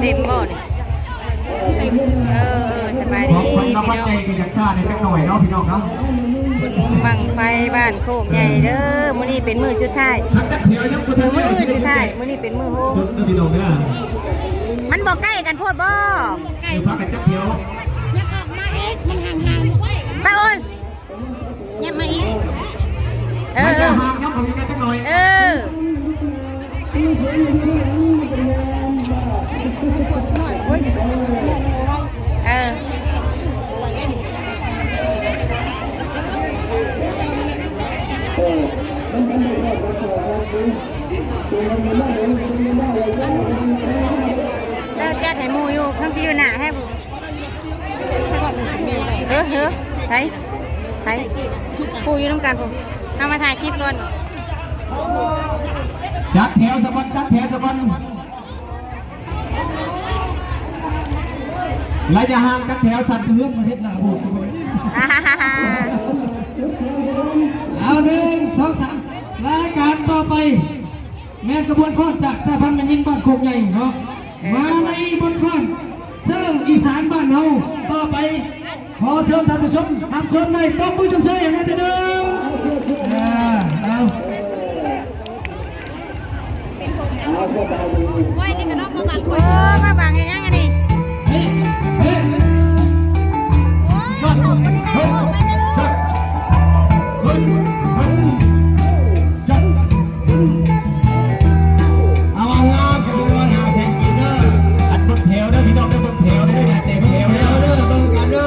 ເຕັມບໍ່ນີ້? ເອີ ເອີ ສະບາຍດີພີ່ນ້ອງ ຂອງຂວັນໃຫຍ່ກໍຢາກຊ້າແດ່ຈັກໜ້ອຍເນາະພີ່ນ້ອງເນາະ. ບຸນບັ້ງໄຟບ້ານໂຄກໃຫຍ່ເດີ ມື້ນີ້ເປັນມື້ສຸດທ້າຍ ເອີ ມື້ອື່ນສຸດທ້າຍ ມື້ນີ້ເປັນມື້ໂຮມ ເດີພີ່ນ້ອງເດີ. ມັນບໍ່ໃກ້ກັນໂພດບໍ່? ເອີ ພາກັນຈັກແຖວ ຍັກອອກມາອີກ ມັນຫ່າງໆ ໄປໂອນ ຍັບມາອີກ ເອີ ໃຫ້ເຈົ້າຫາກຍັບເຂົ້າໄປຈັກໜ້ອຍ ເອີ ເອີ ເອີ ຈັດໃຫ້ໝູ່ຢູ່ ທັງທີ່ຢູ່ໜ້າແທ້. ເອີ ເອີ ໃຜ ໃຜ ຜູ້ຢູ່ນຳກັນພຸ້ນ ເຮົາມາຖ່າຍຄລິບກ່ອນ. ຈັດແຖວສະກ່ອນ ຈັດແຖວສະກ່ອນ ໄລຍະຫ່າງຈັດແຖວ ສັ່ນສະເທືອນປະເທດລາວ. ເອົາ ໜຶ່ງ ສອງ ສາມ ລາຍການຕໍ່ໄປ ແມ່ນຂະບວນຟ້ອນຈາກສະຫະພັນແມ່ຍິງບ້ານໂຄກໃຫຍ່ເນາະ ເອີ ມາໃນບົດຟ້ອນເຊີງອີສານບ້ານເຮົາຕໍ່ໄປ. ຂໍເຊີນທ່ານຜູ້ຊົມຮັບຊົມໄດ້ ຕົບມືຊົມເຊີຍໃຫ້ແດ່ເທື່ອໜຶ່ງ. ເອີ ເອົາ ໂອ້ຍ ນີ້ກະນອກມາບັງ ເອີ ມາບັງເຮັດຫຍັງອັນນີ້? ເຮີ້ ເຮີ້ ໂອ້ຍ ເຂົາບໍ່ໄດ້ເຂົ້າໄປເດີ. ເຮີ້ ເຮີ້ ເອົາ ເອົາ ເອົາ ເອົາ ເອົາ ເບິ່ງແຖວເດີພີ່ນ້ອງເດີ ເບິ່ງແຖວເດີ ຢ່າແຕກແຖວເດີ ເບິ່ງກັນເດີ.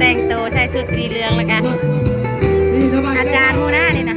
ແຕ່ງໂຕໃສ່ຊຸດສີເຫຼືອງ ແລ້ວກະອາຈານໝູ່ນະນີ້ນະ.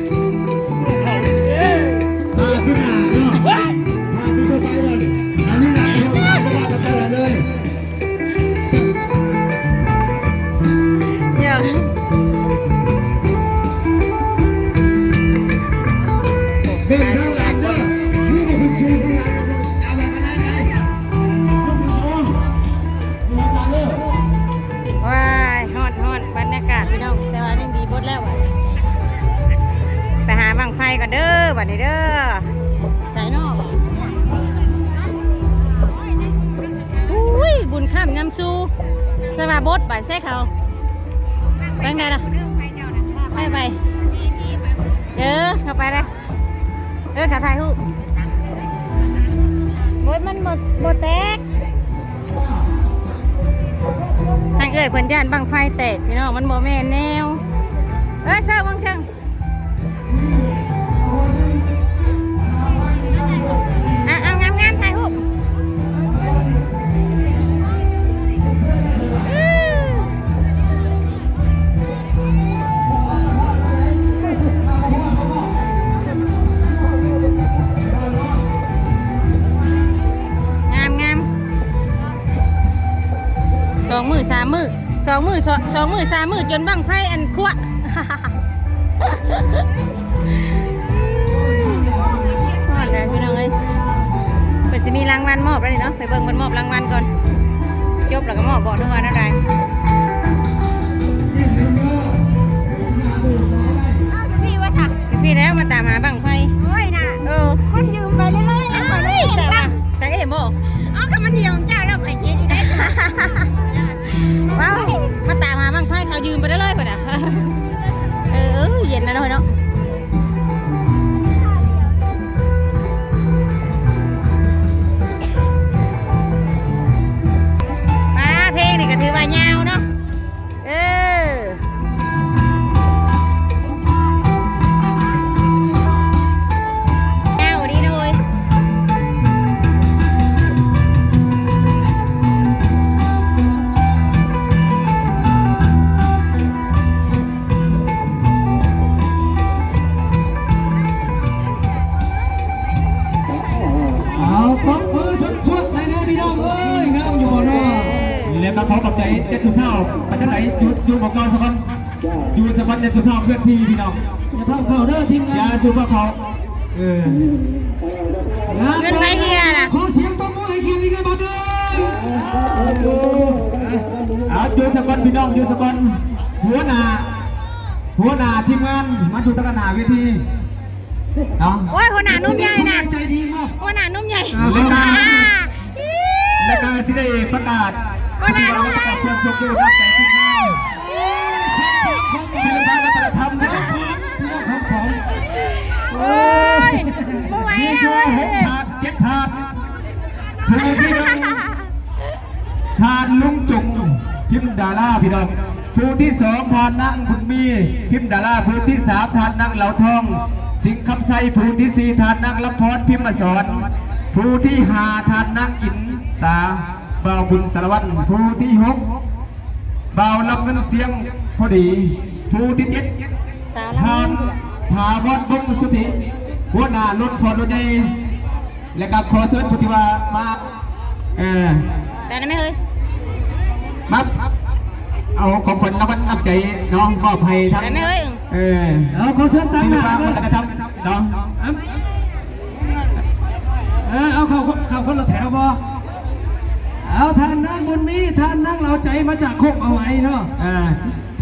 ວ້າຍ ຮ້ອນໆ ບັນຍາກາດພີ່ນ້ອງ ແຕ່ວ່າຍັງດີບົດແລ້ວ. ໄປຫາບັ້ງໄຟກ່ອນເດີ ບັດນີ້ເດີ. ໃສເນາະ ອຸ້ຍ ບຸນຄ່ຳຍາມຊູ ສະວ່າບົດ ບາດໃສ່ເຂົາ ແປງໃດລະ ໄປໄປ ເອີ ເຂົ້າໄປເດີ. ເອີ ກະຖ່າຍຮູບ. ໂອ້ຍ ມັນບໍ່ ບໍ່ແຕກ. ທາງເອື້ອຍເພິ່ນຢ້ານບັ້ງໄຟແຕກພີ່ນ້ອງ ມັນບໍ່ແມ່ນແນວ. ເອີ ເຊີເບິ່ງເທິງ. ອ່ະ ເອົາງາມໆ ຖ່າຍຮູບ. ງາມໆ ສອງມື້ສາມມື້ ສອງມື້ ສອງມື້ສາມມື້ ຈົນບັ້ງໄຟອັນຂວາ. ຮອດແລ້ວພີ່ນ້ອງເອີຍ ເພິ່ນຊິມີລາງວັນມອບແລ້ວນີ້ເນາະ. ໄປເບິ່ງເພິ່ນມອບລາງວັນກ່ອນ ຈົບແລ້ວກໍມອບ ບອກເດີວ່າແນວໃດ. ອ້າວ ຢູ່ພີ້ວ່າຊະ ຢູ່ພີ້ແລ້ວ ມາຕາມຫາບັ້ງໄຟ. ໂອ້ຍນະ ເອີ ຄົນຢືມໄປເລື້ອຍໆນະ ຂ້ອຍເລີຍ ແຕ່ວ່າ ແຕ່ເອບໍ່ ເອົາ ກໍມັນດຽວຂອງເຈົ້າແລ້ວ ຂ້ອຍເສຍຊິໄດ້. ວ້າວ ມາຕາມຫາບັ້ງໄຟ ເຂົາຢືມໄປເລີຍພຸ້ນນະ. ເອີ ເອີ ເຢັນແລ້ວເນາະ ເນາະ. ປ້າ ເພງນີ້ກໍຖືວ່າຍາວເນາະ. ເອີ ຍາວອີ່ຫຼີເນາະເອີຍ. ເອົາ ຕົບມືສວດໆ ໃຫ້ແດ່ພີ່ນ້ອງເອີຍ ງາມຢູ່ບໍ່ເນາະ. ແລ້ວກໍຂໍຂອບໃຈເຈັດສຸພາວ ໄປທາງໃດ ຢູ່ ຢູ່ໝ່ອງເກົ່າສາກ່ອນ ຢູ່ສາກ່ອນ ເຈັດສຸພາວເຄື່ອນທີ່ພີ່ນ້ອງ ຢ່າພາເຂົ້າເດີທີມງານ ຢ່າສຸພາເຂົ້າ. ເອີ ງາມ ເງິນໃຜເຮຍນະ ຂໍສຽງຕົບມືໃຫ້ກຽດອີກແດ່ບໍ່ເດີ. ເອົາ ຢູ່ສາກ່ອນພີ່ນ້ອງ ຢູ່ສາກ່ອນ ຫົວໜ້າ ຫົວໜ້າທີມງານມາຢູ່ທາງດ້ານໜ້າເວທີ. ເນາະ ໂອ້ຍ ຫົວໜ້າໜຸ່ມໃຫຍ່ນະ ໃຈດີມາກ ຫົວໜ້າໜຸ່ມໃຫຍ່ ແລ້ວກໍ ແລ້ວກໍຊິໄດ້ປະກາດ ຫົວໜ້າໜຸ່ມໃຫຍ່ ປະກາດຄວາມໂຊກດີນຳໃຈທີມງານ ສິລະປະວັດທະນະທຳ ໂອ້ຍ ບໍ່ໄຫວແລ້ວເວີ້ຍ ມີຢູ່ຫົກຖາດ ເຈັດຖາດ ຜູ້ທີໜຶ່ງ ທ່ານລຸງຈົງ ພິມດາລາ ພີ່ນ້ອງ. ຜູ້ທີສອງ ທ່ານນາງບຸນມີ ພິມດາລາ. ຜູ້ທີສາມ ທ່ານນາງເຫຼົ່າທອງ ສິງຄຳໄຊ. ຜູ້ທີສີ່ ທ່ານນາງລຳພອນ ພິມມະສອນ. ຜູ້ທີຫ້າ ທ່ານນາງອິນຕາ ບ່າວບຸນສາລະວັນ. ຜູ້ທີຫົກ ບ່າວລຳເງິນ ສຽງພໍດີ. ຜູ້ທີເຈັດ ສາວລຳເງິນ ທ່ານຖາວອນ ວົງສຸທິ ຫົວໜ້າລົດຟອດລົດໃຫຍ່. ແລ້ວກໍຂໍເຊີນຜູ້ທີ່ວ່າມາ ເອີ ໄປນຳແມ່ເຮີ້ຍ ມາເອົາຂອງຂວັນລາງວັນນ້ຳໃຈເນາະ ມອບໃຫ້ທັງ ໄປແມ່ເຮີ້ຍ ເອີ ເອົາ ຂໍເຊີນຕາມໜ້າ ສິລະປະວັດທະນະທຳເນາະ. ເອີ ເອົາເຂົ້າ ເຂົ້າຄົນລະແຖວບໍ່? ເອົາ ທ່ານນາງບຸນມີ ທ່ານນາງເຫຼົ່າໃຈ ມາຈາກໂຄກອາໄຫວເນາະ ເອີ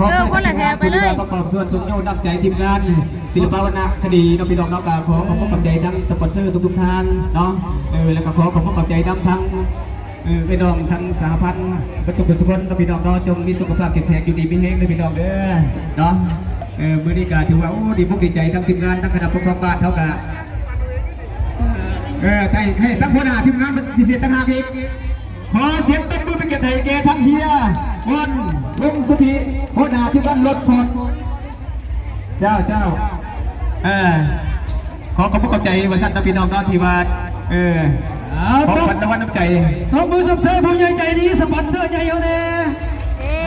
ເອີ ຄົນລະແຖວໄປເລີຍ. ປະກອບສ່ວນຊົມໂຍນ້ຳໃຈທີມງານສິລະປະວັນນະຄະດີເນາະ ພີ່ນ້ອງເນາະ. ກໍຂໍຂອບອົກຂອບໃຈນຳສະປອນເຊີທຸກໆທ່ານເນາະ ເອີ ແລ້ວກໍຂໍຂອບອົກຂອບໃຈນຳທັງ ເອີ ພີ່ນ້ອງທັງສະຫະພັນເບິດທຸກຄົນເນາະ ພີ່ນ້ອງເນາະ. ຈົ່ງມີສຸຂະພາບເຂັ້ມແຂງ ຢູ່ດີມີແຮງເດີພີ່ນ້ອງເດີເນາະ. ເອີ ມື້ນີ້ກໍຖືວ່າ ໂອ້ ດີອົກດີໃຈ ທັງທີມງານ ທັງຄະນະປົກຄອງບ້ານເຮົາກໍ ເອີ ໃຫ້ ໃຫ້ທັງຫົວໜ້າທີມງານພິເສດຕ່າງຫາກອີກ. ຂໍສຽງຕົບມືເປັນກຽດໃຫ້ແກ່ທັງເຮຍ ວອນ ວົງສຸທິ ຫົວໜ້າທີມງານລົດຟອດ. ເຈົ້າ ເຈົ້າ ເອີ ຂໍຂອບອົກຂອບໃຈວ່າຊັ້ນເນາະ ພີ່ນ້ອງເນາະ ທີ່ວ່າ ເອີ ເອົາ ຂອງຂວັນລາງວັນນ້ຳໃຈ ຕົບມືຊົມເຊີຍຜູ້ໃຫຍ່ໃຈດີ ສະປອນເຊີໃຫຍ່ເຮົາແດ່. ເອີ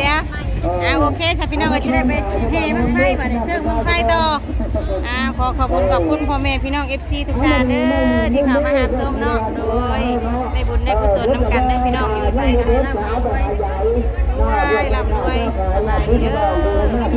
ດຽວໆ ອ່າ ໂອເຄ ຖ້າພີ່ນ້ອງກໍຈະໄດ້ໄປແຫ່ບັ້ງໄຟ ບາດນີ້ເຊີງບັ້ງໄຟຕໍ່. ອ່າ ຂໍຂອບຄຸນຂອບຄຸນພໍ່ແມ່ພີ່ນ້ອງເອັຟຊີທຸກທ່ານເດີ ທີ່ເຂົ້າມາຮັບຊົມເນາະ. ໂດຍ ໄດ້ບຸນໄດ້ກຸສົນນຳກັນເດີພີ່ນ້ອງ ຢູ່ໃສກໍໃຫ້ລ່ຳໃຫ້ລວຍ ໃຫ້ລ່ຳໃຫ້ລວຍ. ສະບາຍດີເດີ.